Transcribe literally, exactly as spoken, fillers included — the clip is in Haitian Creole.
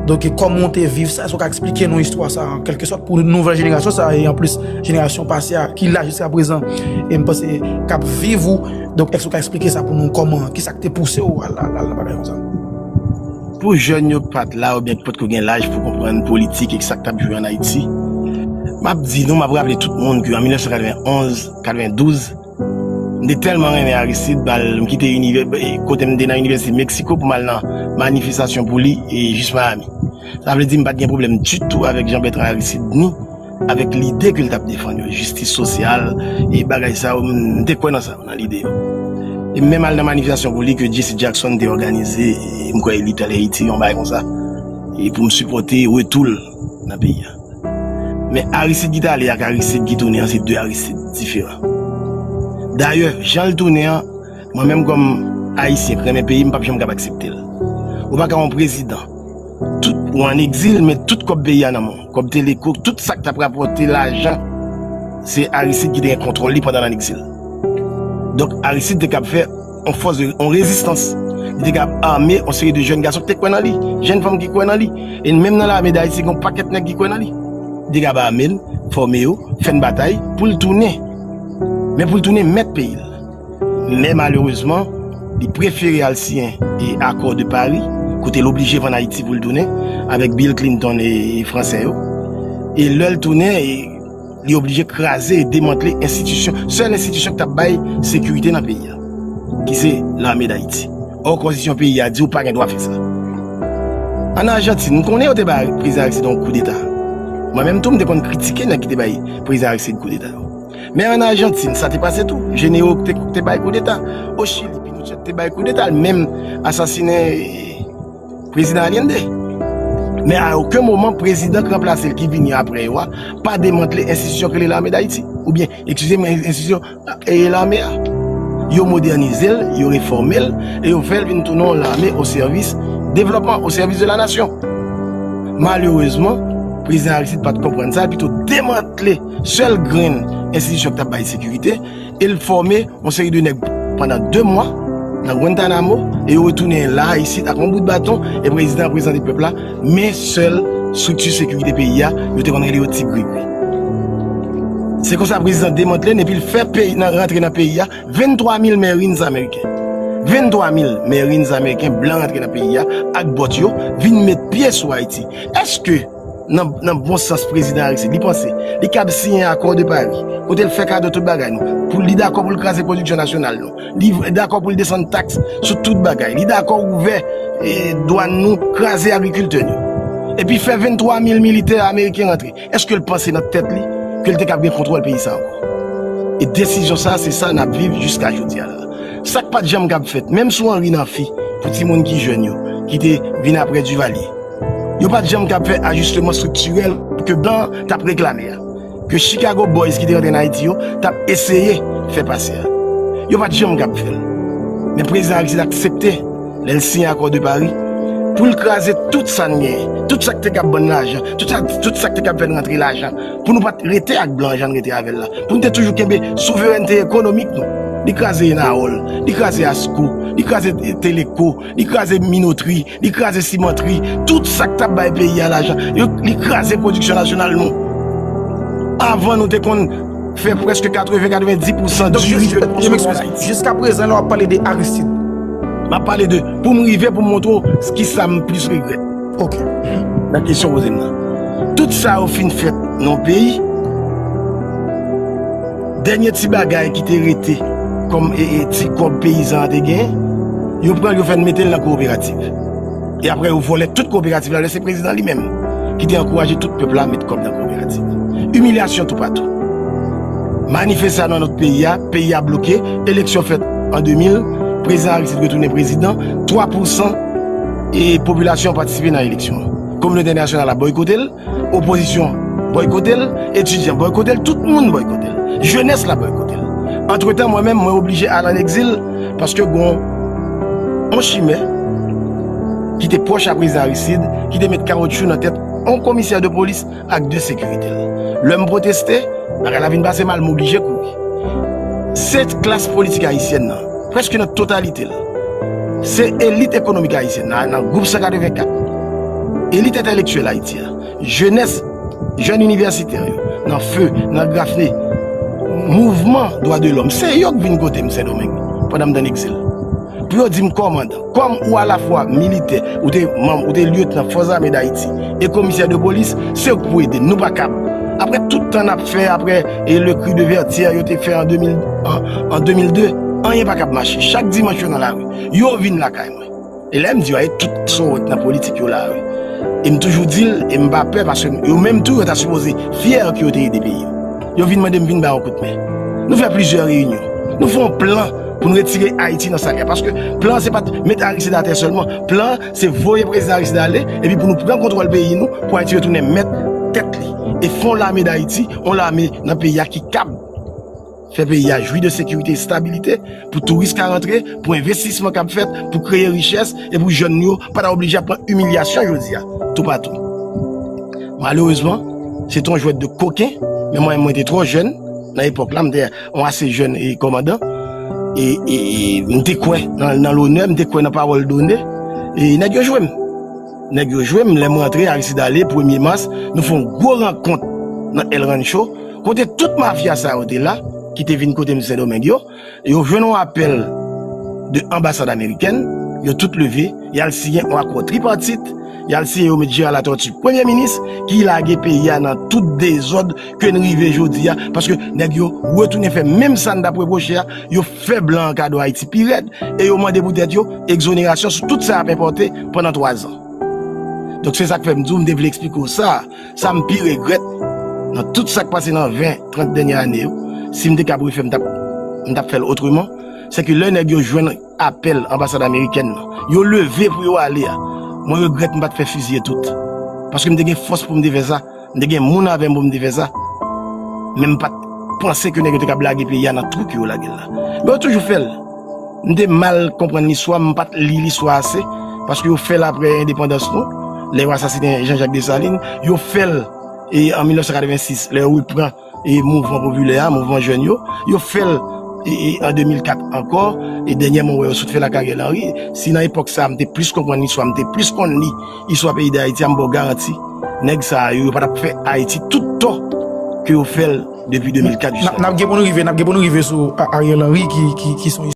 Donk, e kòman w te viv sa? Èske w ka eksplike nou istwa sa, an kèlke sòt, pou nouvèl jenerasyon sa, e anplis, jenerasyon pase a, ki la jiska prezan, e m panse, k ap viv ou? Donk, èske w ka eksplike sa pou nou, kòman, kisa k te pouse w al, al, al nan bagay konsa? Pou jèn yo ki pa t la oubyen ki potko gen laj pou konprann politik e sa k t ap jwe ann Ayiti, m ap di nou, m ap raple tout moun ke an mil nèf san katrevenn onz, katrevendouz, m te tèlman renmen Aristide, m al, m kite inivè-, e, kote m te nan Inivèsite Meksiko pou m al nan manifestasyon pou li, e, jis Miami. Sa vle di m pa t gen pwoblèm ditou avèk Jean Bertrand Aristide, ni avèk lide ke l t ap defann yo, jistis sosyal, e bagay sa yo, m, m te kwè nan sa yo, nan lide yo. E m menm al nan manifestasyon pou li ke Jesse Jackson te òganize, e m kwè Little Haiti, yon bagay konsa, e pou m sipòte retou l nan peyi a. Men Aristide ki t ale ak Aristide ki tounen an, se de Aristide diferan. Dayè, jan l tounen an, mwen menm kòm Ayisyen k renmen peyi m, m p ap janm kab aksepte l. Ou pa ka yon prezidan, tout, ou ann egzil, men tout kòb peyi a nan men w. Kòb Teleco, tout sa k t ap rapòte lajan, se Aristide ki te gen kontwòl li pandan l ann egzil. Donk, Aristide te kab fè yon fòs de, yon rezistans. Li te kab ame yon seri de jèn gason ki te kwè nan li, jèn fanm ki kwè nan li. E menm nan lame d Ayiti, gen yon pakèt nèg ki kwè nan li. Li te kab ame l, fòme yo, fè n batay pou l tounen. Men pou l tounen mèt peyi l. Men malerezman, li prefere al siyen e akò de Pari, kote l oblije vann Ayiti pou l tounen, avèk Bill Clinton e, e Fransè yo. E lè l tounen, e, li oblije kraze e demantle enstitisyon, sèl enstitisyon ki t ap bay sekirite nan peyi a, ki se Lame d Ayiti. Ò, konstitisyon peyi a di w pa gen dwa fè sa. Ann Ajantin, m konnen yo te bay Prezidan Aristide yon koudeta. Mwen menm tou, m te konn kritike nèg ki te bay Prezidan Aristide koudeta yo. Men ann Ajantin, sa te pase tou. Jenero te, te bay koudeta. O Chili, Pinochet te bay koudeta, l menm asasinen, eh, Prezidan Allende. Men a okenn moman, prezidan k ranplase l ki vini apre yo a, pa demantle enstitisyon k rele Lame d Ayiti. Oubyen, eskize m, enstitisyon, eh, lame a. Yo modènize l, yo refòme l, e yo fè l vin tounen yon lame o sèvis devlòpman, o sèvis de la nasyon. Malerezman, prezidan Aristide pa t konprann sa, l pito demantle sèl grenn enstitisyon ki t ap bay sekirite, e l fòme yon seri de nèg pandan de mwa nan Guantanamo, e yo retounen la, isit, ak yon bout baton, e prezidan an prezante pèp la, men sèl estrikti sekirite peyi a, yo te konn rele yo Ti Grigri. Se konsa prezidan demantle n, epi l fè peyi, nan, rantre nan peyi a, venntwa mil Marines ameriken. Venntwa mil Marines ameriken blan rantre nan peyi a, ak bòt yo, vin met pye sou Ayiti. Èske nan, nan bon sans prezidan Aristide, li panse li kab siyen akò de Pari, kote l fè kado tout bagay nou, pou li dakò pou l kraze pwodiksyon nasyonal nou, li dakò pou l desann taks sou tout bagay, li dakò ouvè, eh, dwàn nou, kraze agrikiltè nou, epi fè venntwa mil militè ameriken rantre? Èske l panse nan tèt li ke l te kab gen kontwòl peyi sa ankò? E desizyon sa, se sa n ap viv jiska jodi a la. Sa k pa t janm kab fèt, menm sou Henri Namphy, pou timoun ki jèn yo, ki te vin apre Duvalier. Yo pa t janm kab fè ajisteman estriktirèl ke blan t ap reklame a, ke Chicago Boys ki te rantre nan Ayiti yo t ap eseye fè pase a. Yo pa t janm kab fè l. Men prezidan Aristide aksepte, lè l siyen akò de Pari, pou l kraze tout sa n genyen, tout sa k te kab ban n lajan, tout sa, tout sa k te kab fè n rantre lajan, pou nou pa t rete ak blan jan n rete avè l la, pou n te toujou kenbe souverènte ekonomik nou. Li kraze Enaol, li kraze Asco, li kraze Teleco, li kraze minotri, li kraze simantri, tout sa k t ap bay peyi a lajan, yo, li kraze pwodiksyon nasyonal nou. Avan, nou te konn fè prèske katreven, katrevenndis pousan diri ke nou konsome ann Ayiti. Donk, jiska prezan, lè w ap pale de Aristide, m ap pale de, pou m rive, pou m montre w kisa m plis regrèt. Ok. Nan kesyon w poze m nan. Tout sa yo fin fèt nan yon peyi, dènye ti bagay ki te rete kòm, e, e, ti kòb peyizan an te genyen, yo pran l, yo fè n mete l nan kooperativ. E apre, yo vòlè tout kooperativ la, lè se prezidan li menm ki te ankouraje tout pèp la met kòb nan kooperativ. Imilyasyon toupatou. Manifestasyon nan lòt peyi a, peyi a bloke, eleksyon fèt an de mil, prezidan Aristide retounen prezidan, twa pousan e popilasyon an patisipe nan eleksyon an. Kominote entènasyonal la bòykote l, opozisyon bòykote l, etidyan bòykote l, tout moun bòykote l, jenès la bòykote l. Antretan, mwen menm, mwen oblije al an egzil, paske gon yon chimè ki te pwòch a prezidan Aristide, ki te met kawotchou nan tèt yon komisè de polis ak de sekirite l. Lè m pwoteste, bagay la vin pase mal, m oblije kouri. Se klas politik ayisyèn nan, prèske nan totalite l, se elit ekonomik ayisyèn nan, nan gwoup san katrevenkat, elit entèlektyèl Ayiti a, jenès, jèn inivèsitè yo, nan Feu, nan Graffney, mouvman dwa de lòm, se yo k vin kote m Sendomeng pandan m t an egzil. Pou yo di m kòmandan, kòm ou alafwa militè, ou te manm, ou te lyetnan Fòs Ame Dayiti e komisè de polis, se ou k pou ede m. Nou pa kab. Apre tout tan n ap fè, apre e le cri de Vertières yo te fè an de mil, an, an de mil de, anyen pa kab mache. Chak dimanch yo nan lari. Yo vin lakay mwen. E lè m di yo, e tout sa w wè k nan politik yo la, wi. E m toujou di l, e m pa pè, paske yo menm tou, yo ta sipoze fyè ke yo te ede peyi yo. Yo vin mande m vin ba yo kout men. Nou fè plizyè reyinyon. Nou fè yon plan pou n retire Ayiti nan sa l ye a. Paske plan an se pa t met Aristide atè sèlman. Plan an se voye prezidan Aristide ale, epi pou nou pran kontwòl peyi nou, pou Ayiti retounen mèt tèt li. E fè yon lame Dayiti, yon lame nan peyi a ki kab fè peyi a jwi de sekirite e estabilite, pou touris ka rantre, pou envestisman k ap fèt, pou kreye richès, e pou jèn yo pa ta oblije ap pran imilyasyon jodi a, toupatou. Malerezman, se te yon jwèt de koken, men mwen, mwen te twò jèn, nan epòk la, m te yon ase jèn e kòmandan, e, e, e m te kwè nan, nan lonè, m te kwè nan pawòl done, e nèg yo jwe m. Nèg yo jwe m, lè m rantre, Aristide ale, premye mas, nou fè yon gwo rankont nan El Rancho, kote tout mafya sa yo te la, ki te vin kote m Sendomeng yo, yo jwenn yon apèl de anbasad amerikèn, yo tout leve, y al siyen yon akò tripatit, y al siyen, yo met Gérard Latortue premye minis, ki lage peyi a nan tout dezòd ke n rive jodi a, paske nèg yo retounen fè menm sa n t ap repwoche a, yo fè blan an kado Ayiti pi rèd, e yo mande pou tèt yo egzonerasyon sou tout sa y ap enpòte pandan twazan. Donk, se sa k fè m di w, m te vle eksplike w sa. Sa m pi regrèt nan tout sa k pase nan ven, trant dènye ane yo, si m te kab refè, m t ap, m t ap fè l otreman, se ke lè nèg yo jwenn apèl anbasad amerikèn nan, yo leve pou yo ale a, mwen regrèt m pa t fè fiziye tout. Paske m te gen fòs pou m te fè sa, m te gen moun avè m pou m te fè sa. Men m pa t panse ke nèg yo te kab lage peyi a nan twou ke yo lage l la. Men yo toujou fè l. M te mal konprann listwa, m pa t li listwa ase, paske yo fè l apre endepandans nou, lè yo asasinen Jean-Jacques Dessalines, yo fè l e an mil nèf san katrevensis, lè yo repran e mouvman popilè a, mouvman jèn yo, yo fè l e, e an de mil kat ankò, e dènyèman, w wè yo sot fè l ak Ariel Henry. Si nan epòk sa a, m te plis konprann listwa, m te plis konn li, istwa peyi Dayiti a, m ba w garanti, nèg sa a yo, yo pa t ap fè Ayiti tout tò ke yo fè l depi de mil kat jiska. N ap gen pou nou rive, n ap gen pou nou rive sou A-, Ariel Henry ki, ki, ki son